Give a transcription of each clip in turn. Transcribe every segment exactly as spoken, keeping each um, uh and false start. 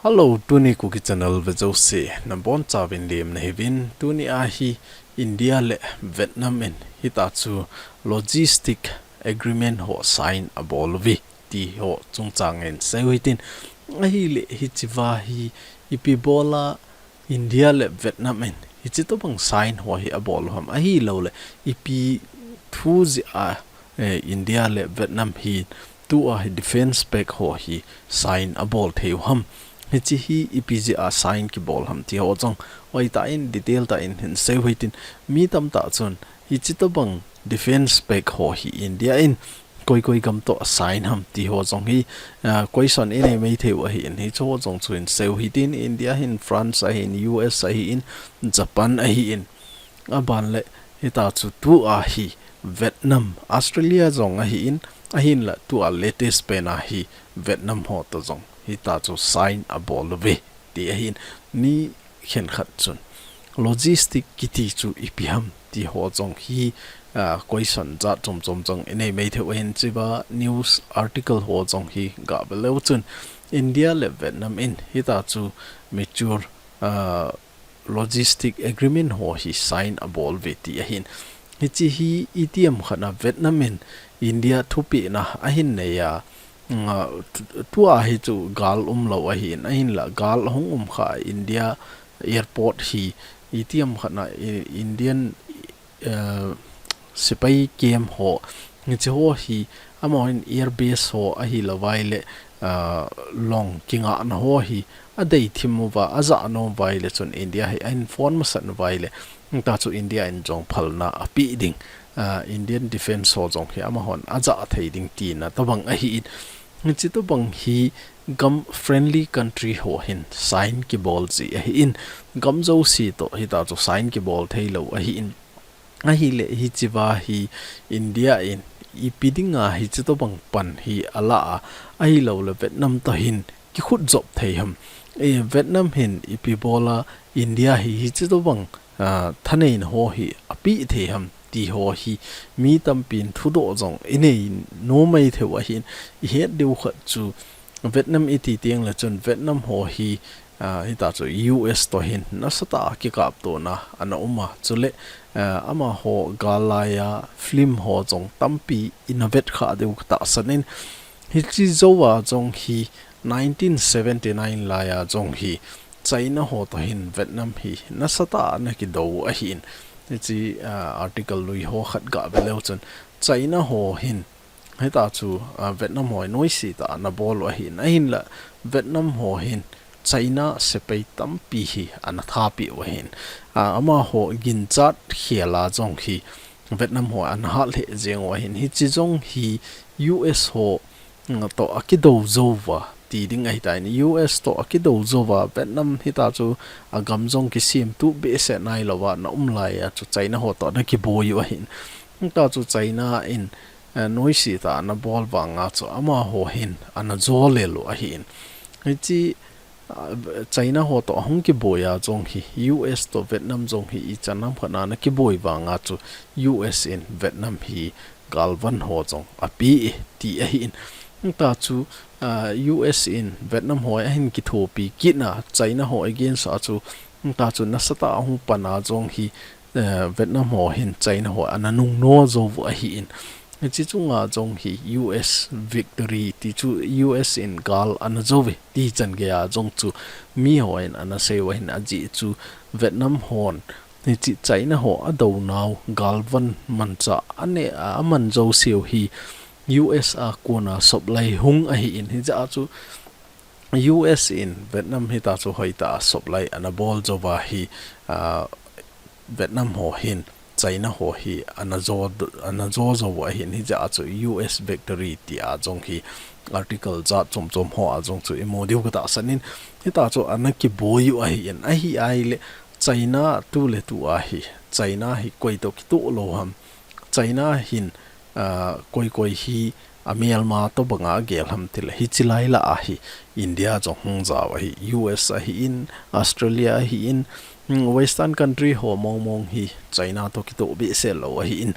Hello, tuni Kuki Channel vejouse nabonchauvin lemna hiuvin, tuni a hi India le Vietnam in hitachu logistic agreement ho sign abol uve ti ho chungchang in seiu hitin, ahile hichea hi ipi bola India le Vietnam in hiche tobang sign ho hi abol u ham, ahilouleh ipi thu jeh a, eh, India le Vietnam hi tua hi defense pact ho hi sign abol thei u ham. Hiche hi ipi jeh a sign kibol ham ti ho jong hoitah in detail tah in hin seiu hitin, mi tamtah chun hiche tobang defense pact ho hi India in koi koi gam toh a sign ham ti ho jong hi, ah, question inei mai thei u ahin, hiche ho jong chu hin seiu hitin, India hin, France ahin, U S ahin, Japan ahin, aban le hitachu tua hi Vietnam, Australia jong ahin, ahinla tua latest pen a hi Vietnam ho toh jong hitachu sign abol uve ti ahin, mi khenkhat chun logistic kiti chu ipi ham ti ho jong hi, ah, question jat chom chom jong inei mai thei u ahin, hichea news article ho jong hi gah ve leu chun India le Vietnam in hitachu mutual, ah, logistic agreement ho hi sign abol uve ti ahin. Hiche hi itiham khat a Vietnam in India thupeh na ahin nei a, nga, tu-, tua hi chu gal umlou ahin, ahinla gal ahung um kha India airport hi itiham khat a I-, Indian, eh, sepai camp ho, hiche ho hi, amahon air base ho ahilouvai le, ah, long kingahna ho hi adei thim uva, ajah nom uva ahile chun India hi a inform masat uva ahile, hitachu India in jong phalna apeh ding, ah, Indian defense ho jong hi amahon ajah thei ding tina tobang ahin, hiche tobang hi gam friendly country ho hin sign kibol ji ahin, gam jouse toh hitachu sign kibol theilou ahin, ahile hichea hi India in ipi dinga hiche tobang pan hi ala a, ahilouleh Vietnam toh hin kikhut jop thei ham. Eh, Vietnam hin ipi bola India hi hiche tobang, ah, thaneina ho hi apeh thei ham ti ho hi mi tampin thudoh jong inei nom mai thei u ahin, ihet diu khat chu Vietnam iti teng le chun Vietnam ho hi, ah, hitachu U S toh hin nasatah a kikaptona ana um a, chule, ah, amaho gal laiya film ho jong tampi ina vet kha diu katahsan in, hiche jouva jong hi nineteen seventy-nine laiya jong hi China ho toh hin Vietnam hi nasatah a ana kidou u ahin. Hiche, ah, article lui ho khat gah ve leu chun China ho hin hitachu, ah, Vietnam ho hi noise tah a ana bol u ahin, ahinla Vietnam ho hin China sepai tampi hi ana thapeh u ahin. Ah, amaho ginchat khel a jong hi Vietnam ho ana hat lheh jeng u ahin. Hiche jong hi U S ho, mm, toh akidou jouva ti ding ahitai. U S toh akidou jouva Vietnam hitachu agam jong kisemtup behseh nailouva ana um laiya chu China ho toh ana kiboi u ahin. Hitachu China in, eh, noise tah a ana bol vanga chu amaho hin ana jo lel u ahin. Hiche, ah, China ho toh ahung kiboi a jong hi U S toh Vietnam jong hi ichan ham khat a ana kiboi vanga chu U S in Vietnam hi galvan ho jong apeh e ti ahin. Hitachu, ah, U S in Vietnam ho ahin kithopi kit na China ho against a chu, hitachu nasatah a ahung pan a jong hi, eh, Vietnam ho hin China ho ana nungno jou u ahin. Hiche chunga jong hi U S victory ti chu U S in gal ana jo uve ti chan geiya jong chu mihon ana sei u ahin, ajeh chu Vietnam hon hiche China ho adounau galvan manchah anei a, aman jouseu hi U S a kona soplai hung ahin, hijeh a chu U S in Vietnam hitachu hoitah a soplai ana bol jouva hi, ah, Vietnam ho hin China ho hi ana jo, ana jo jou u ahin, hijeh a chu U S victory tia jong hi article jat chom chom ho a jong chu imu diu katahsan in, hitachu ana kiboi u ahin, ahi ahile China tu le tu a hi, China hi koi toh kitoh lou ham, China hin, ah, koi koi hi amelma tobanga agel ham tile, hiche lai lah a hi India jong hung jao ahi, U S ahin, Australia ahin, mm, Western country ho mong mong hi China toh kitoh behseh lou ahin.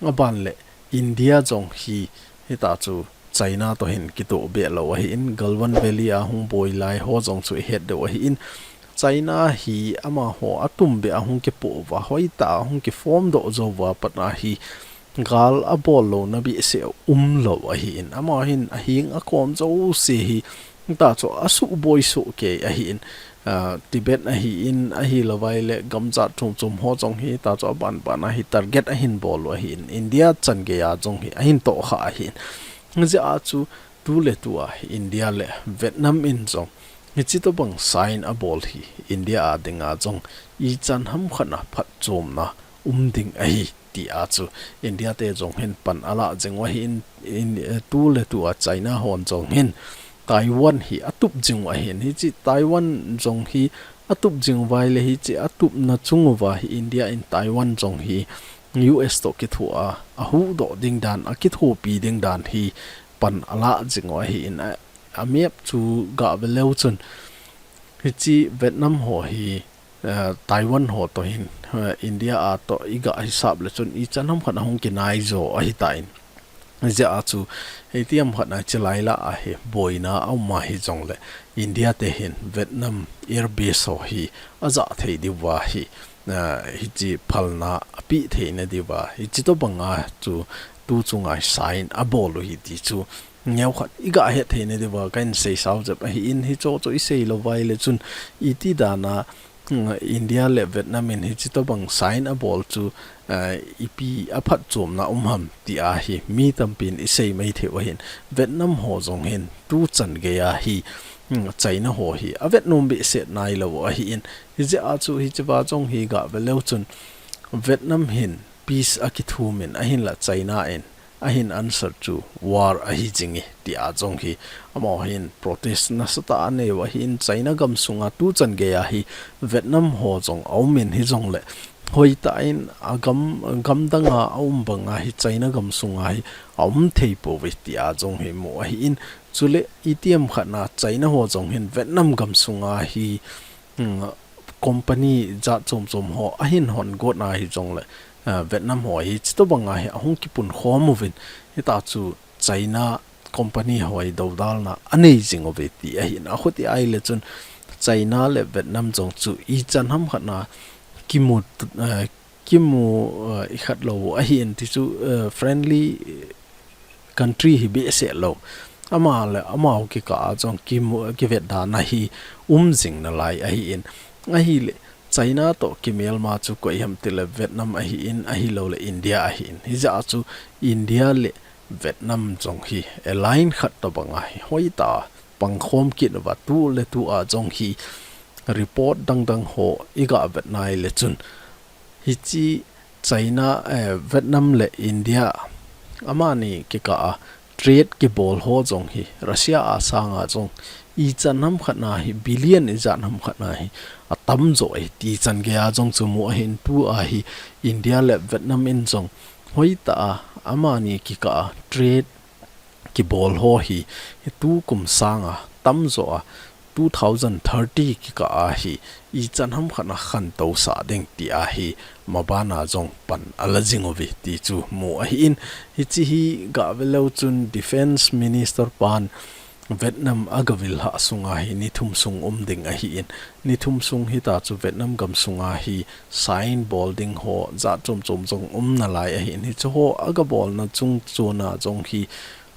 Aban le India jong hi hitachu China toh hin kitoh be lou ahin, Galwan Valley a hung boi lai ho jong chu ihet diu ahin, China hi amaho atumbeh a hung kipoh uva, hoitah a hung kiform doh jou uva pat ahi, gal abol louna behseh umlou ahin, amaho hin ahing akom jouse hi, tah chu asuhboi soh kei ahin, ah, Tibet ahin, ahilou vaileh gamjat chom chom ho jong hi, tah chu aban ban a hi target ahin bol u ahin, India chan geiya jong hi ahin tohkhah ahin. Hijeh a chu tuletu a India le Vietnam in jong hichi tobang sign abol hi India a dinga jong ichan hamkhat a phatchomna um ding ahi, tia chu India te jong hin pan alah jing u ahin, in, eh, tuletu a China hon jong hin Taiwan hi atup jing u ahin, hichi Taiwan jong hi atup jing u vaileh hichi atupna chung uva hi India in Taiwan jong hi U S toh kithoa, ahuhdoh ding dan, akithopi ding dan hi pan alah jing u ahin, a, a map chu gah ve leu chun hichi Vietnam ho hi, eh, Taiwan ho toh hin, eh, India a toh igah hisap leh chun ichan hamkhat a hung kinai jo ahitan. Hijeh a chu, itiham khat a chilai lah a hi boina aum ahi jongleh, India te hin Vietnam Air Base ho hi ajah thei diuva hi, ah, hichi phalna apeh theina diuva, hichi tobanga chu tu chunga sign abol u hi ti chu neokhat igah het theina diuva kahin seisao jep ahin, hicho chu isei lou vaileh chun iti dana, mm, India le Vietnam in hichi tobang sign abol chu, eh, ipi aphatchomna um ham tia hi mi tampin isei mai thei u ahin, Vietnam ho jong hin tu chan geiya hi, mm, China ho hi avet nom behseh nailou ahin, hijeh a chu hichiva jong hi gah ve leu chun Vietnam hin peace akithum in ahinlah China in ahin answer chu war ahi jing e, tia jong hi amaho hin protest nasatah anei u ahin, China gamsunga tu chan geiya hi Vietnam ho jong aum in hijongleh, hoitah in agam, gamdanga aum banga hi China gamsunga hi aum thei pouve tia jong hi mu ahin, chuleh itiham khat a China ho jong hin Vietnam gamsunga hi, mm, company jat chom chom ho ahin hon got ahi jongleh, ah, Vietnam ho hi chutobanga hi ahung kipunkhom uvin, hitah chu China company ho hi dodalna anei jing uve ti ahin, akhuti ahileh chun China le Vietnam jong chu ichan hamkhat a kimu, eh, kimu, eh, ikhat lou ahin ti chu, eh, friendly country hi behseh lou. Ama le amaho kikah a jong kimu, kivetdana hi um jing nalai ahin. Ahileh, China toh kimelma chu koi ham tileh Vietnam ahin, ahilouleh India ahin. Hijeh a chu India le Vietnam jong hi align khat tobanga hi hoitah a pangkhom kit uva tuletu a jong hi report dangdang ho igah vet naileh chun hichi China, eh, Vietnam le India amani kikah a trade kibol ho jong hi Russia a sanga jong ichan hamkhat a hi billion ijat hamkhat a hi atam jo e ti chan geiya jong chu mu ahin, tua hi India le Vietnam in jong hoitah a amani kikah a trade kibol ho hi, hi tukum sanga tamjo a two thousand thirty kikah a hi ichan hamkhat a khantousah ding tia hi mabana jong pan ala jing uve ti chu mu ahin, hichi hi gah ve leu chun Defence Minister pan Vietnam agavil hah sunga hi ni thum sung um ding ahin, ni thum sung hitah chu Vietnam gamsunga hi sign bol ding ho jat chom chom jong um nalai ahin, hichu ho agabolna chung chuna jong hi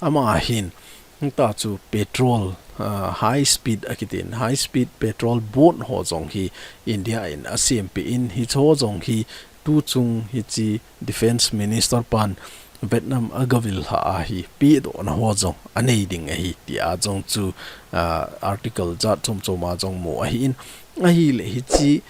ama hin, hitah chu petrol, ah, high speed akitin, high speed petrol boat ho jong hi India in asempeh in, hichu ho jong hi tuchung hichi Defence Minister pan Vietnam agavil hah a hi pehdohna ho jong anei ding ahi tia jong chu, ah, article jat chom chom a jong mu ahin, ahileh hichi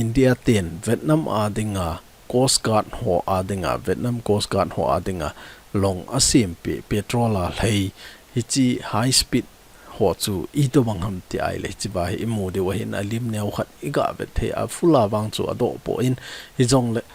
India ten Vietnam a dinga Coast Guard ho a dinga, Vietnam Coast Guard ho a dinga long asempeh, petrol a lhai, hichi high speed ho chu itobang ham ti ahileh, hichiva hi imu diu ahin, alim neokhat igah vet thei a, full a vang chu adoh poi, hijongleh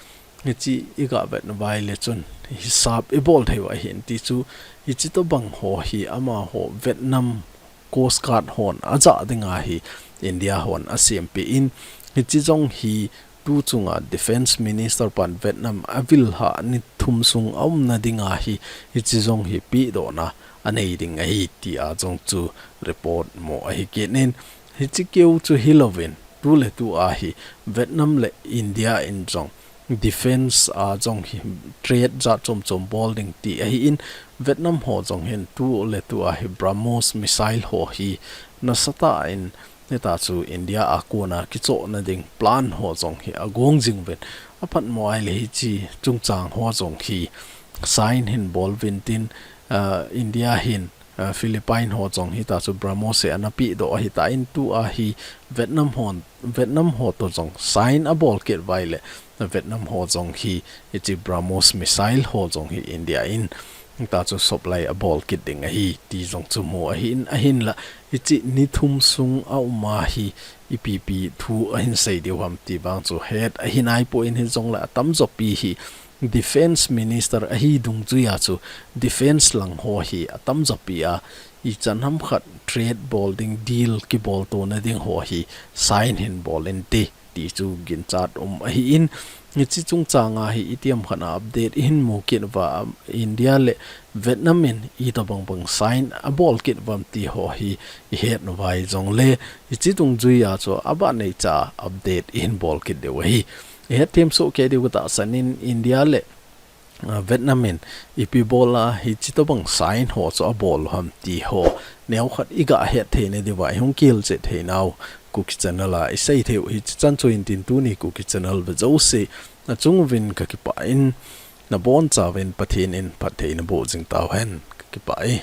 hichi igah vet uva ahileh chun hisap ibol thei u ahin ti chu, hichi tobang ho hi amaho Vietnam Coast Guard hon ajah dinga hi India hon asempeh in, hichi jong hi tuchunga Defence Minister pan Vietnam avil hah ni thum sung aumna dinga hi, hichi jong hi pehdohna anei ding ahi tia jong chu report mo ahi kit in, hichi keu chu hilouvin, tuletu a hi Vietnam le India in jong defense a jong hi trade jat chom chom bol ding ti ahi in, Vietnam ho jong hin tuletu a hi BrahMos missile ho hi nasatah in hita chu India a kona kichohna ding plan ho jong hi agong jing uvin, aphat mo ahile hichi chungchang ho jong hi sign hin bol uvin tin, ah, India hin, ah, Philippine ho jong hita chu BrahMos hi ana pedoh ahitan, tua hi Vietnam ho, Vietnam ho to jong sign abol kit uva ahile Vietnam ho jong hi hichi BrahMos missile ho jong hi India in hita chu supply abol kit ding ahi ti jong chu mu ahi in, ahinla hichi ni thum sung a um a hi ipi ipi thu ahin sei diu ham ti vang chu het ahi naipoi in, hijongle atamjo pi hi Defense Minister ahi dungjuia chu defense lang ho hi atamjo pi a ichan ham khat trade bol ding, deal kibol tona ding ho hi sign hin bol inte ti chu ginchat um ahi in, hichi chungchang a hi itiham khat a update ihin mu kit uva, India le Vietnam in itobang bang sign abol kit uvam ti ho hi ihet nauva jongle, hichi dungjuia chu abanei cha update ihin bol kit diu ahi. Ihet them soh kei diu katahsan in, India le, ah, Vietnam in ipi bol a hichi tobang sign ho chu abol u ham ti ho neokhat iga het theina diuva ihung kihilchet theinau Kuki Channel a isei thei u hichi chan chu ahin tin, tuni Kuki Channel ve jouse achung uvin kakipah in, nabonchauvin Pathen in phatthei naboh jing tauhen, kakipah e.